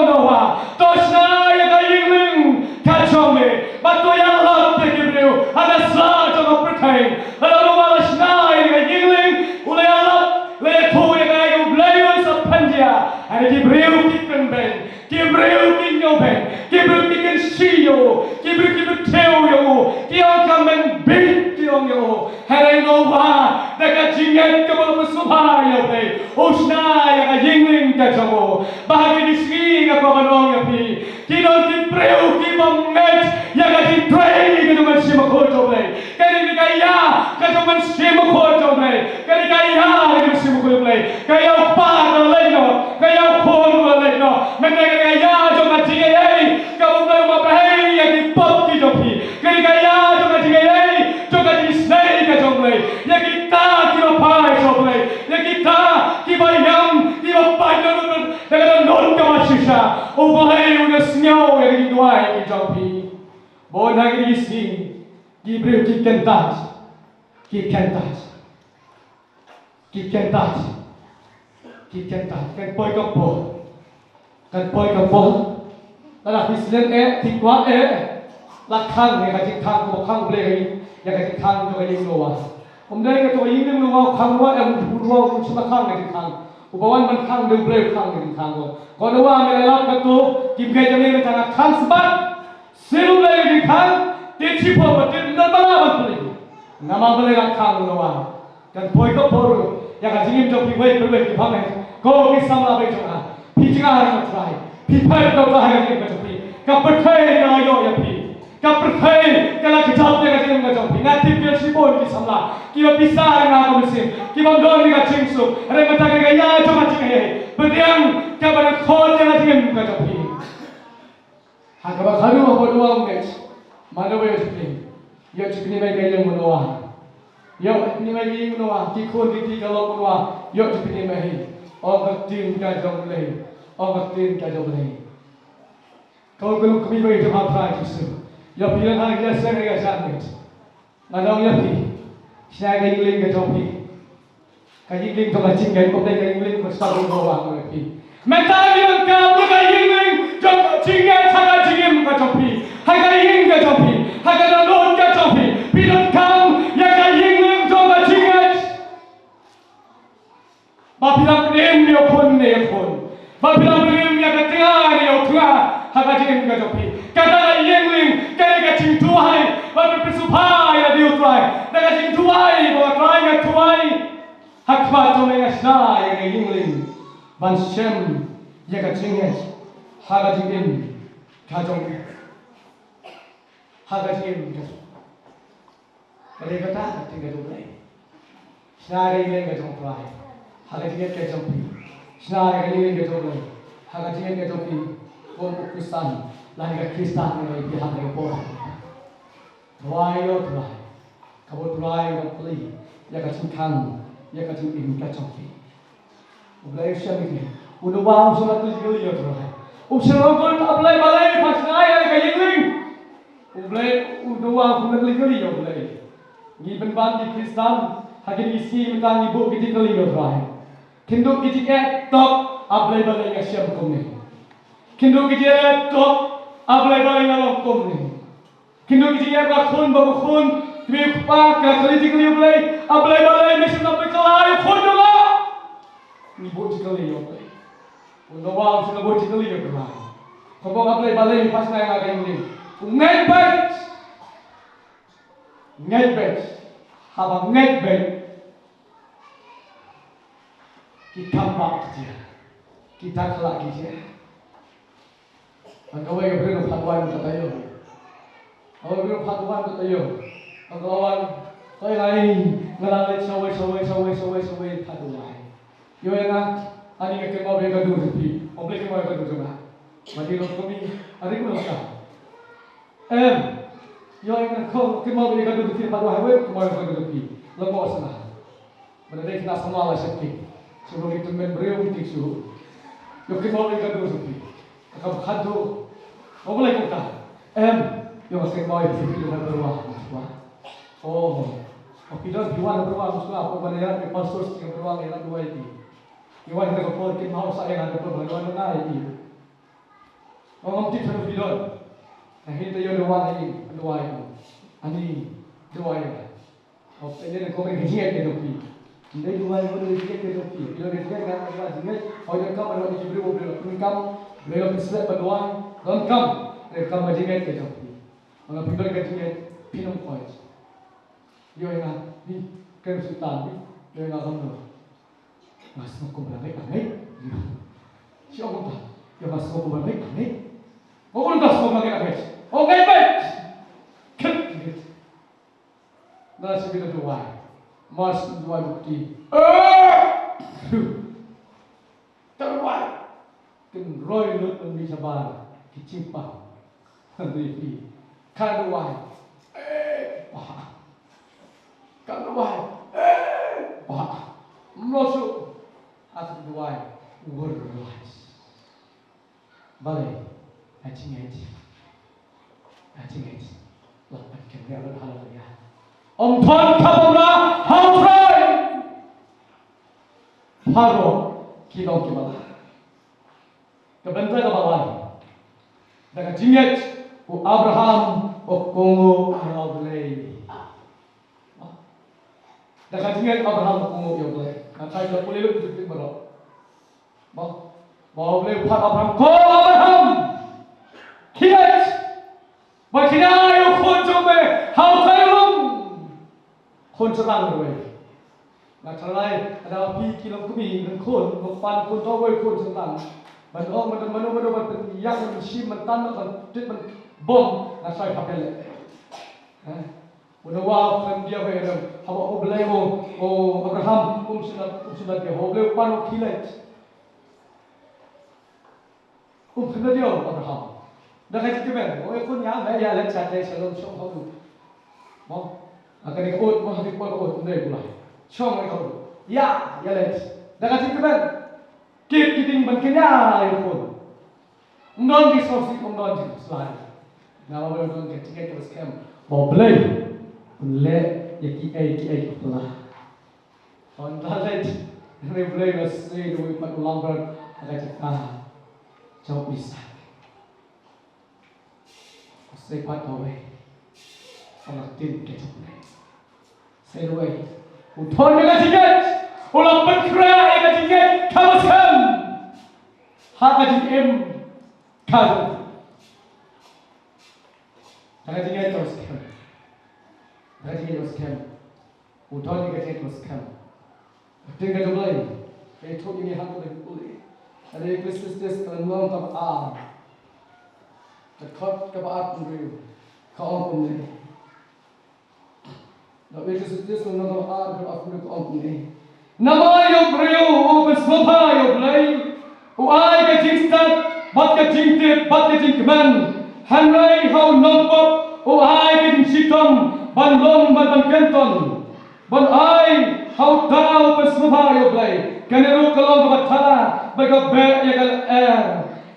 Noah, to shna ïa ka ïing lieng ka jong me, bad to ïalap ïa ki briew ha la sla jong ka pyrthei. Lada u Noah u la shna ïa ka ïing lieng, u la ïalap, la ïathuh ïa ka, ïa u Blei, u sa pynjia. Hynrei ki briew ki kynbeiñ, ki briew ki ñiewbeiñ, ki briew ki kynshew, ki briew ki bthew ïa u, ki ong ka mynbit, ki ong ïa u. Hynrei u Noah, da ka jingngeit kaba u sngewbha ïa u Blei, u shna ïa ka ïing lieng ka jong u. Bad ha kine ki sngi nga kwah ban ong ïa phi, ki don ki briew ki bym ngeit ïa ka jingtrei ka jong u Mynsiem Bakhuid jong u Blei. Kane ka ïa ka jong u Mynsiem Bakhuid jong u Blei. Kane ka ïa ka jong u Mynsiem Bakhuid jong u Blei. Ka ïa u Kpa ka la leit noh, ka ïa u Khun ka la leit noh. Mynta kane ka ïa jong ka jingaiei kaba u Blei u map ha ïa ki pop ki jong phi. Kane ka ïa jong ka jingaiei jong ka jingisynei ka jong u Blei. Ïa kita kiba phai sha u Blei, ïa kita kiba ïam, kiba pait da ka dohnud kaba shisha, u Blei un da sngew ïa ka jingduwai ka jong phi. Bun ha kine ki sngi ki briew ki kyntait, ki kyntait, ki kyntait, ki kyntait. Kan poi ka por, kan poi ka por, lada phi slem eh, phi kwah eh, la khang ïa ka jingkhang, kaba khang u Blei ïa ka jingkhang jong ka ïing Noah. Ym dei kato ka ïing Noah u khang Noah, em, u Noah um shym la khang ka jingkhang. Uba wan ban khang dei u Blei u khang ka jingkhang. Ko Noah, me la lap kato, kim ngeit ïa me, me tang khang sbat. Sngewbha ïa ki khang, te shipor ba te ym don ba lah ban plie. Namar balei la khang u Noah? Kan poi ka por ïa ka jingim jong phi wei pa wei ki bangeit. Ko ki samla bangeit jong nga, phi jngai ha u Trai, phi peit na u Trai ha ka jingim ka jong phi. Ka pyrthei ka la ïoh ïa phi. Ka pyrthei ka la kjap ïa ka jingim ka jong phi. Nga tip ïa shibun ki samla kiba pisa ïa nga ka mynsiem, ki bym don ïa ka jingsuk. Hynrei mynta ka ïa jong ka jingaiei, pdiang kaba khot ïa ka jingim ka jong phi. Ha kaba khadduh haba u Noah u ngeit, mano ba ïoh jingpynim? Ïoh jingpynim ïa ka ïing u Noah. Ïoh jingpynim ïa ka ïing u Noah, ki khun ki kti ka lok u Noah, ïoh jingpynim ïa hi. Ong ka ktien ka jong u Blei, ong ka ktien ka jong u Blei. Ko ka lok kmie ba ïeit ha u Trai Jisu, ïa phi lehse ïa ka jingngeit. Nga ong ïa phi, shna ka ïing lieng ka jong phi. Ka ïing lieng jong ka jingngeit, ym dei ka ïing lieng ba sdang u Noah, ong ïa phi. Mynta ngi donkam ïa ka ïing lieng jong ka jingngeit ha ka jingim ka jong phi, ha ka ïing ka jong phi, ha ka dohnud ka jong phi. Phi donkam ïa ka ïing lieng jong ka jingngeit. Ba phi lah pynim ïa u khun ne ïa ka khun. Ba phi lah pynim ïa ka tnga ne ïa u tnga ha ka jingim ka jong phi. Kata ka ïing lieng ka dei ka jingduwai ba phi pynshongkha ïa lade u Trai. Da ka jingduwai ba u Trai, nga duwai ha khmat jong me, nga shna ïa ka ïing lieng ban shem ïa ka jingngeit ha ka jingim ka jong me. Ha ka jingim ka jong me. Ka dei kata ka ktien ka jong U Blei. Shna ïa ka ïing ka jong U Trai ha ka jingngeit ka jong phi. Shna ïa ka ïing ka jong U Blei ha ka jingngeit ka jong phi. Kum u Khristan lane ka Khristan, ïa phi ha kane ka por. Duwai ïa U Trai, kaba U Trai un plie ïa ka jingkhang, ïa ka jingim ka jong phi. U Blei u shem ïa phi. U Noah um shym la kylli kylli ïa U Trai. Um shym la ong, "A Blei balei pha shna ïa ka ïing lieng?" U Blei, u Noah um shym la kylli kylli ïa U Blei. Ngi pynban ki Khristan ha kine ki sngi mynta ngi buh ki jingkylli ïa U Trai. Khyndiat ki jingeh tok, "A Blei balei nga shem kumne? Khyndiat ki jingeh tok, 'A Blei balei nga long kumne?'" Khyndiat ki jingeh ba khun ba khun, kmie kpa ka kylli jingkylli ïa U Blei, "A Blei balei me shym la pynkylla ïa u khun jong nga?" Ngi buh jingkylli ïa U Blei. U Noah um shym la buh jingkylli ïa U Blei. Kumba, "A Blei balei pha shna ïa nga ka ïing lieng?" U ngeit beit. Ngeit beit. Haba ngeit beit, ki kam ba ki jia, ki takla ki jia. Haba kawei ka briew ka phah duwai mynta taïew. Kawei ka briew ka phah duwai mynta taïew. Haba ka la wan, "Kawei ngai, nga la leit shawei shawei shawei shawei shawei phah duwai. Ïoh ïa nga, ani nga kynmaw ïa ka dur jong phi." "Ong Blei kynmaw ïa ka dur jong nga." Ba dei long kumne, ari kumno ka. Em, ïoh ïa nga, kynmaw ïa ka dur jong phi, phah duwai, wei kynmaw ïa ka dur jong phi. Long mo sa na. Ba dei khynnah samla la sheptieng. Shu ba ngi tymmen briew ngi tieng shuh. Ïoh kynmaw ïa ka dur jong phi. Ka kam khadduh. Ong Blei kumta. Em, ïoh nga kynmaw ïa phi, phi don ha Beerwah, Beerwah. Oh, oh, phi don, phi wan ha Beerwah, Beerwah. Oh, ba dei ïa phi pastor sha Beerwah, ïa duwai phi. Phi wan ha ka por kynmaw sa ïa nga ha ka por ba wan na ïa phi. Ong ngam tip sha phi don. Ka hin te ïoh duwai ïa phi, duwai ïa phi. Ani duwai ïa phi. Ong te ïoh duwai ka jingngeit ka jong phi. Ndei duwai ïa ka jingngeit ka jong phi. Ïoh ka jingngeit ka jong phi. Ong donkam ban wan ïa ki briew, briew pyndonkam, briew pynslem ban duwai. Donkam, donkam ka jingngeit ka jong phi. Ong phi don ka jingngeit, phin ym koit. Ïoh ïa nga, ni, kren Soitan, ni, ïoh ïa nga kumno. Nga sngew kumba la ngeit, la ngeit. Shi ong kumta. Ïa nga sngew kumba la ngeit, la ngeit. Nga kumno nga sngew kumba la ngeit, la ngeit. Ong ngeit beit. Kit, kit. Nga shim beit ka duwai. Mar shu duwai bukti. Eh! Ka duwai. Kin roi lut ban mih shabar ki jingpang. Hynrei phi, ka duwai, eh, bah. Ka duwai, eh, bah. Mlo shu, ha ka duwai, wor rise. Balei, ha jingngeit. Ha jingngeit. Lah ban kynriah lut, haleluya. Ym don kaba mra ha U Trai. Baroh ki long kiba lah. Ka bynta kaba lai. Da ka jingngeit u Abraham u kohnguh ïa U Blei. Da ka jingngeit u Abraham u kohnguh ïa U Blei. Nga tharai la pule lut u Blei baroh. Ba, ba U Blei u phah Abraham, ko Abraham. Khie leit. Ba kynnoh ïa u khun jong me ha u thaw lum. Khun shynrang ruh. Nga tharai lada phi ki long kmie, ngan khun, ngan pan khun thaw wei khun shynrang. Ban ong ban mano mano ban pynïap ban shim ban tan ban tip ban bom, nga tharai pha pele. Ha? U Noah u khlem dia wei rem, haba U Blei u, u Abraham um shynrang, um shynrang dia, U Blei u pan u khie leit. Um khyndiat ïa u Abraham. Da ka jingkmen, u ong khun ïa me ïa leit sha te shalom shong ha u. Mo. Ha kane ka ut, mo, ha kane ka ut, um dei pula. Shong ha u. Ïa, ïa leit. Da ka jingkmen. Kit ki ting ban kynja ïa u khun. Um don jingsngewsih, um don jingslai. Namar ba u don ka jingngeit kaba skhem. Ba U Blei un leh ïa kiei kiei ki pla. Hynrei U Blei u la sei da u pat u langbrot ha ka jaka jong u Isaak. U sei pat kawei. U la ktien ka jong U Blei. Sei kawei. U don ka jingngeit. U la pynkhreh ïa ka jingngeit kaba skhem. Ha ka jingim ka jong u. Ha ka jingngeit kaba skhem. Ha ka jingngeit kaba skhem. U don ïa ka jingngeit kaba skhem. Ka ktien ka jong U Blei. Ka ïathuh ïa ngi ha ka Baibl. Ka dei Ecclesiastes ka lynnong kaba ar. Ka dkhot kaba ar hynriew. Ka ong kumne. Ka Ecclesiastes ka lynnong kaba ar, ka dkhot ar hynriew ka ong kumne. Namar ïa u briew u pynsngewbha ïa U Blei, u ai ka jingstad, bad ka jingtip, bad ka jingkmen. Hynrei ha u nongpop, u ai ka jingshitom, ban long bad ban kynton. Ban ai ha uta u pynsngewbha ïa U Blei. Kane ruh ka long kaba thada, ba ka beh ïa ka lyer.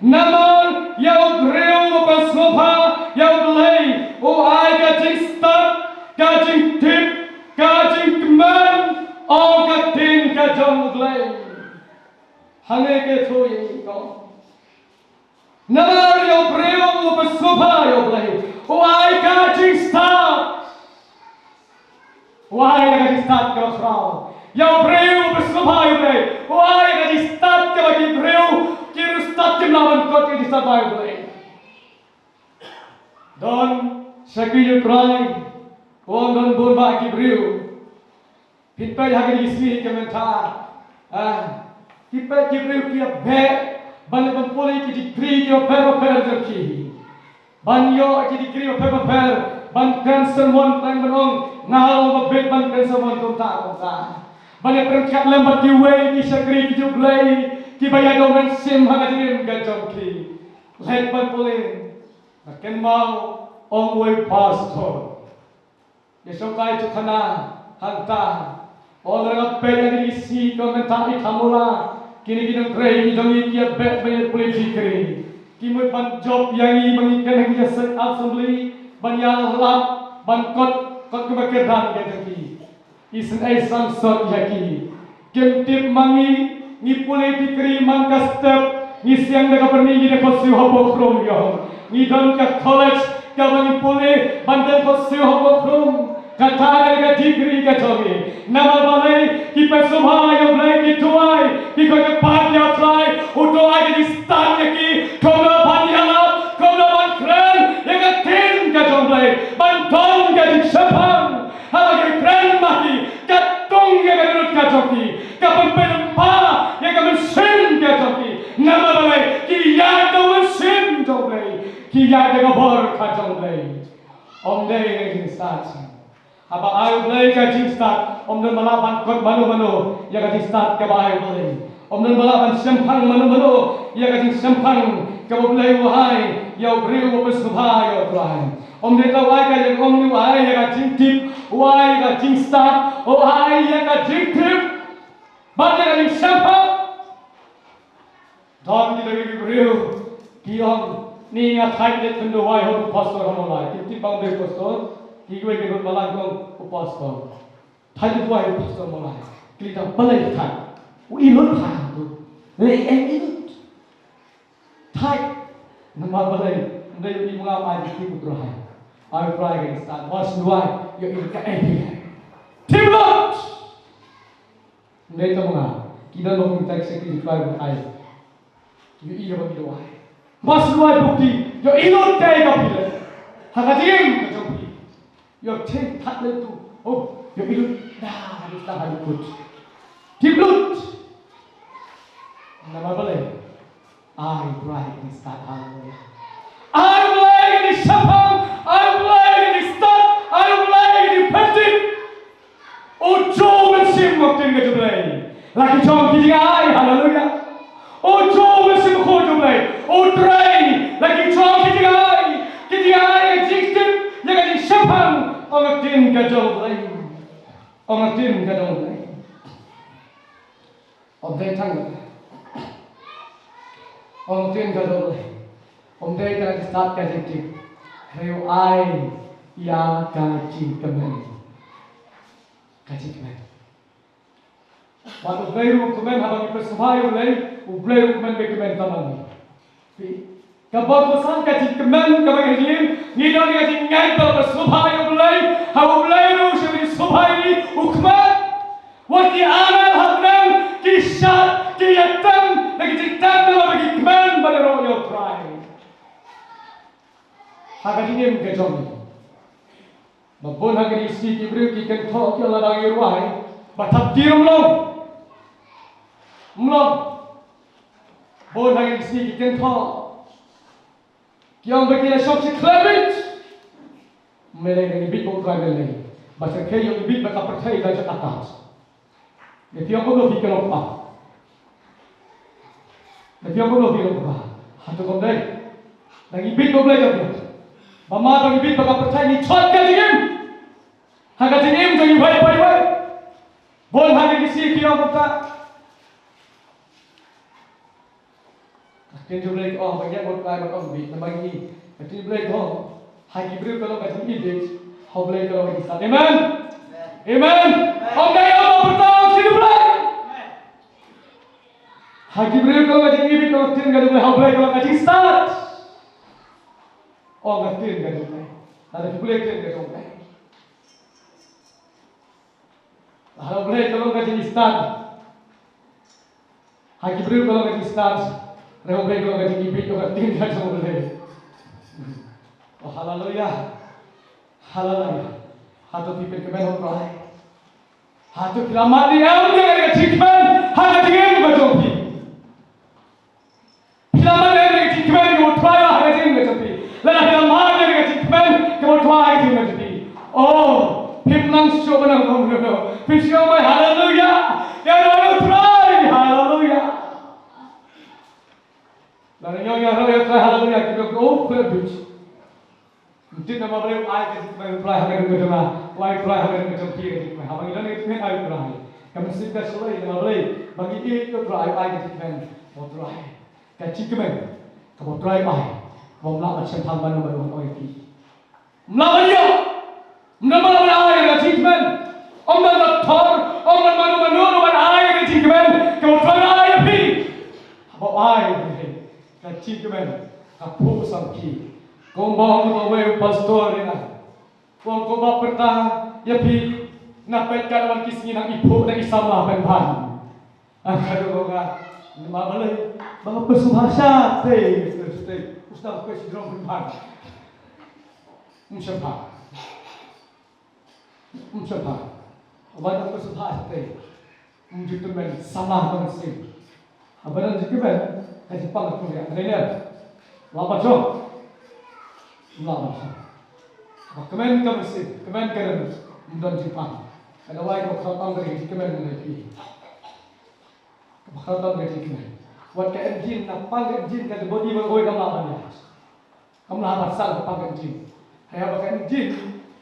Namar ïa u briew uba sngewbha ïa U Blei, u ai ka jingstad, ka jingtip, ka jingkmen, ong ka ktien ka jong U Blei. Hangne ka ïathuh ïa ngi ko. Namar ïa u briew uba sngewbha ïa U Blei, u ai ka jingstad. U ai ka jingstad kaba khraw. Ïa u briew uba sngewbha ïa U Blei, u ai ka jingstad kaba ki briew, ki riewstad kim lah ban kot ïa ka jingstad ba U Blei. Don shakri U Trai, u ong don bun bah ki briew. Phin peit ha kine ki sngi ki mynta. Ah, ki peit ki briew ki ïa beh ban ïa ban pule ki degree ki bapher bapher jong ki. Ban ïoh ki degree bapher bapher, ban kren sermon, ban ban ong, nga long ba bit ban kren sermon kumta kumta. Ban ïa pyrkhat lem bad kiwei ki shakri ki jong U Blei kiba ïa don mynsiem ha ka jingim ka jong ki. Leit ban pule. Nga kynmaw, ong uwei u pastor. Ïa shongkai jong khana hangta. Ong lada nga peit ïa kine ki sngi ki mynta i thamula. Kine ki nongtrei ki jong ngi ki ïa beh ban ïa pule degree. Ki mut ban jop ïa ngi ba ngi kren ha ki jingïaseng assembly, ban ïalap, ban kot, kot kaba kyrdan ïa jong ki. Isynei sangsot ïa ki. Kim tip ma ngi, ngi pule degree man ka step, ngi siang da ka byrni ngi dang pyrshah hapoh Krum ïa. Ngi don ka college kaba ngi pule ban dang pyrshah hapoh Krum. Kata ka degree ka jong ngi. Namar balei? Ki pyrshah ïa U Blei, ki duwai, ki koit ka pat ïa U Trai, U Trai ka jingstad ïa ki, kumno ban ïalap, kumno ban kren ïa ka ktien ka jong U Blei, ban don ka jingshemphang. Haba ki kren ma ki, ka tong ïa ka dohnud ka jong ki, ka pynpynpaw ïa ka mynsiem ka jong ki. Namar balei? Ki ïaid da ka mynsiem jong U Blei, ki ïaid da ka bor ka jong U Blei. Ym dei ka jingstad. Haba ai U Blei ka jingstad, ym don ba lah ban kot mano mano ïa ka jingstad kaba ai U Blei. Ym don ba lah ban shemphang mano mano ïa ka jingshemphang kaba U Blei u ai ïa u briew uba sngewbha ïa U Trai. Ym dei tang u ai ka jing, ym dei u ai ïa ka jingtip, u ai ïa ka jingstad, u ai ïa ka jingtip bad ïa ka jingshemphang. Don kita ki briew ki ong, ni nga thait leit pynduwai ha u pastor ha Mawlai. Kim tip ba u dei pastor, kiwei ki nud balang ki ong u pastor. Thait leit pynduwai ha u pastor Mawlai. Ki leit tang balei thait. U i lut ha tu. Lei em i lut. Thait. Namar balei? Ym dei u i mynta ai ki tip U Trai. Ai U Trai ka jingstad. Ba sngewduwai ïa i lut ka em i. Tip lut. Ym dei tang ma nga. Ki don ba kum tang shakri U Trai ba ai. Ïohi ïa ba ki duwai. Ba sngewduwai bukti. Ïohi lut kaei kaba phi leh ha ka jingim ka jong phi. Ïoh chim thait lem tu. Oh, ïohi lut. Da, ha lut, da, ha lut. Tip lut. Namar balei? Ai U Blei ka jingstad, haleluya. Ai U Blei ka jingshemphang, ai U Blei ka jingstad, ai U Blei ka jingpyntip. U ju mynsiem ong ktien ka jong U Blei. La ki jong ki jingai, haleluya. U ju mynsiem ong ktien ka jong U Blei. U Trai, la ki jong ki jingai, ki jingai ïa ka jingtip, ïa ka jingshemphang, ong ktien ka jong U Blei. Ong ktien ka jong U Blei. Ym dei tang. Ong ktien ka jong U Blei. Ym dei tang ka jingstad ka jingtip. Hynrei u ai ïa ka jingkmen. Ka jingkmen. Wat U Blei ruh u kmen haba ngi pyrshah ïa U Blei, U Blei ruh u kmen, bad kmen tang ma ngi. Ka bor kaba san ka jingkmen kaba ngi ïoh, ngi don ka jingngeit ba U Blei sngewbha ïa U Blei, ha U Blei ruh u sngewbha ïa ngi, u kmen. Wat ki angel ha bneng ki shad, ki ïatem, da ki jingtem, da ki kmen ba ïaroh ïa U Trai. Ha ka jingim ka jong ngi. Ba bun ha kine ki sngi ki briew ki kynthoh ki ong lada ngi rwai ba thap kir ym long. Ym long. Bun ha kine ki sngi ki kynthoh ki ong ba ki la shong shi khlem bit. Mynlei ngi bit ba U Trai mynlei. Ba shyrkhei ïoh ngi bit ba ka pyrthei ka jaka kat. Ne phi ong kumno phi ka long kpa. Ne phi ong kumno phi long kpa. Hato kam dei. Da ngi bit ba U Blei ka bit. Ba ma da ngi bit ba ka pyrthei ngi chot ka jingim. Ha ka jingim jong ngi wei wei wei. Bun ha kine ki sngi phi ong kumta. Ktien jong U Blei ka ong ba ngi ïaid bad U Trai bad ym bit, namar ngi, ka ktien U Blei ka ong, ha ki briew ka long ka jingibit, ha U Blei ka long ka jingstad. Amen. Amen. Ym dei ïa u ba pyrta ktien U Blei. Ha ki briew ka long ka jingibit, ka ktien ka jong U Blei, ha U Blei ka long ka jingstad. Ong ka ktien ka jong U Blei. Lada phi pule ktien ka jong U Blei, ha U Blei ka long ka jingstad. Ha ki briew ka long ka jingstad. Hynrei ha U Blei ka long ka jingibit, ka ktien ka jong U Blei. Oh, haleluya. Haleluya. Hato phi pynkmen ha U Trai? Hato phi la mad ne em ïa ka jingkmen ha ka jingim ka jong phi? Phi la mad ïa ka jingkmen kaba U Trai ha ka jingim ka jong phi? Lada phi la mad ïa ka jingkmen kaba U Trai ha ka jingim ka jong phi, oh, phim nang shuh ban ong kumno. Phin shu ong, haleluya. Ïaroh ïa U Trai, haleluya. Lada ngi ong ïaroh ïa U Trai, haleluya, ki ong, oh, khublei. Ym tip namar balei u ai ka jingkmen U Trai ha ka jingim ka jong nga, u ai U Trai ha ka jingim ka jong phi ka jingkmen. Haba ngi don ka jingkmen ai U Trai, ka mynsiem ka shlei, namar balei? Ba ngi ïeit ïa U Trai, u ai ka jingkmen U Trai. Ka jingkmen kaba U Trai u ai, kaba ym lah ban shemphang ban ong, ban ong ïa phi. Ym lah ban ïoh. Ym don mano ban ai ïa ka jingkmen. Ym don doktor, ym don mano mano ban ai ïa ka jingkmen kaba U Trai u ai ïa phi. Haba u ai ka jingkmen, ka phuh samrkhie. Kumba ong uwei u pastor ïa nga, u ong, ko ba pyrta ïa phi, nga peit katno wan ki sngi nang iphuh da i samla pynban. Nga kdew, nga, namar balei? Ba nga pynsngewbha shatei, shatei. U sdang peit shi jrong pynban. Ym shemphang. Ym shemphang. Haba nga pynsngewbha shatei, ym ju tymmen samla mynsiem. Haba nga ju tymmen, ka jingpang ka pynriah. Ka dei ne em? Lah ban shong? Lah ban shong. Haba kmen ka mynsiem, kmen ka ri, ym don jingpang. Ka dawai kaba khraw tam ka dei ka jingkmen, ka dei ka jingkmen. Kaba khraw tam ka jingkmen. Wat ka engine, na pang ka engine, ka body ba kawei kam lah ban ïaid. Kam lah ban sah na pang ka engine. Hynrei haba ka engine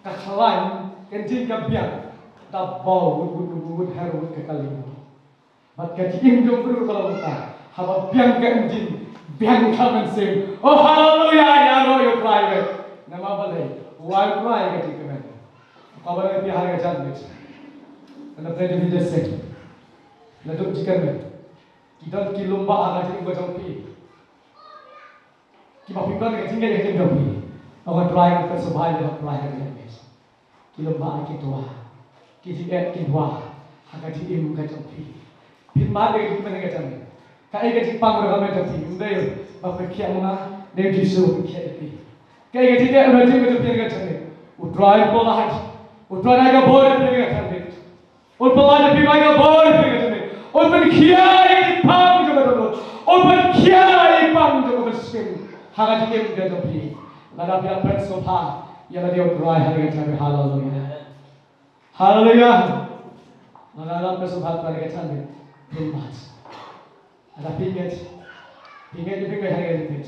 ka khlaiñ, ka engine ka biang, da baw wut wut wut wut, her wut ka kali. Bad ka jingim jong u briew ka long kumta. Haba biang ka engine, biang ka mynsiem. Oh, haleluya, ïaroh ïa U Trai. Namar balei? U ai U Trai ka jingkmen. Kaba nang ïa phi ha ka janmiet. Ka na pynlong ïa phi da seng. Naduh jingkmen, ki don ki lum ba ha ka jingim ka jong phi, kiba phi don ka jingngeit ha ka jingim jong phi. Ong, U Trai, nga pynsngewbha ïa U Trai ha ka jingngeit. Ki lum ba ki dua, ki jingngeit ki dua ha ka jingim ka jong phi. Phin mad ïa ka jingkmen ha ka jingngeit. Kaei ka jingpang ruh ka met jong phi? Ym dei ba phin khiah ma nga, dei U Jisu ba phin khiah ïa phi. Kaei ka jingngeit ruh ka jingim ka jong phi ha ka jingngeit? U Trai un pynlait, U Trai un ai ka bor ïa phi ha ka jingngeit. Un pynlait ïa phi, un ai ka bor ïa phi ha ka jingim. Un pynkhiah ïa i pang jong ka dohnud. Un pynkhiah ïa i pang jong ka mynsiem ha ka jingim ka jong phi. Lada phi la pynsngewbha ïa lade U Trai ha ka jingim. Haleluya. Haleluya. Lada la pynsngewbha ïa U Trai ha ka jingim, phin mad. Lada phi ngeit, phi ngeit, phi ngeit ha ka jingim.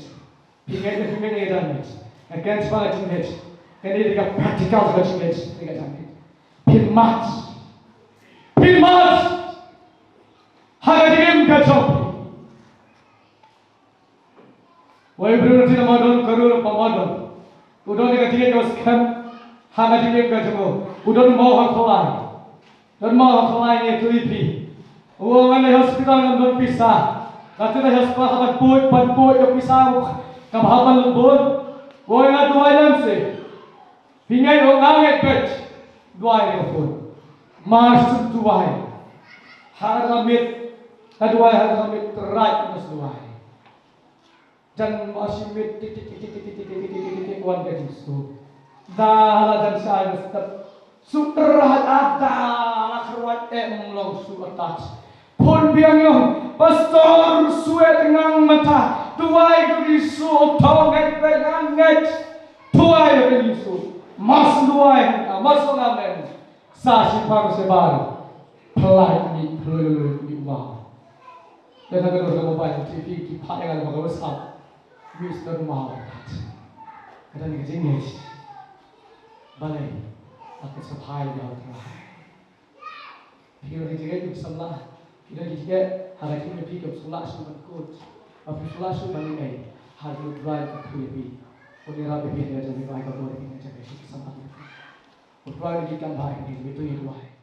Phi ngeit ne phi ngeit ha ka jingngeit? Nga kren shaphang ka jingngeit. Kane dei ka practical ka jingngeit, dei ka jingngeit. Phin mad. Phin mad ha ka jingim ka jong phi. Uwei u briew na Samaria, ka ri na Samaria, u don ka jingngeit kaba skhem ha ka jingim ka jong u. U don maw ha khlaiñ. Don maw ha khlaiñ, ïathuh ïa phi. U ong, nga leit hospital ngam don pisa. Nga leit hospital, haba poi, ban poi ïa pisa kaba hap ban lum bun. U ong, nga duwai lem seh. Phi ngeit? U ong, nga ngeit beit. Duwai ïa ka phone. Mar shu duwai, ha ka miet, ka duwai ha ka miet, trai mas duwai. Jan ba shi miet tik tik tik tik tik tik tik tik tik tik wan ka jingsuk. Da la jan shai ba step. Suk tyrhat, ada la kyrwat, em long suk atat. Phone biang, ïong, Pastor, suk tyngngan mynta. Duwai ïa ka jingsuk, to ngeit beit, nga ngeit. Duwai ïa ka jingsuk. Mas duwai, mas ong amen. Sa shiphang shibar. Pynlait mih phlul mih wow. Te na ka dur ka mobile, T V ki phah ïa nga lyngba ka WhatsApp. Mih sdang wow. Ka don ka jingngeit. Balei? Ka sngewbha ïa U Trai. Phi don ka jingngeit, phi samla. Phi don ka jingngeit, ha ka jingngeit phi kam samla shuh ban kut. Phi sngewsih ban ïa, ha U Trai ka khun ïa phi. Un ïarap ïa phi ha ka jingduwai ka bor ïa phi na ka jaka ki sampan. U Trai un ïa ki kam bha ïa phi, to ïa duwai.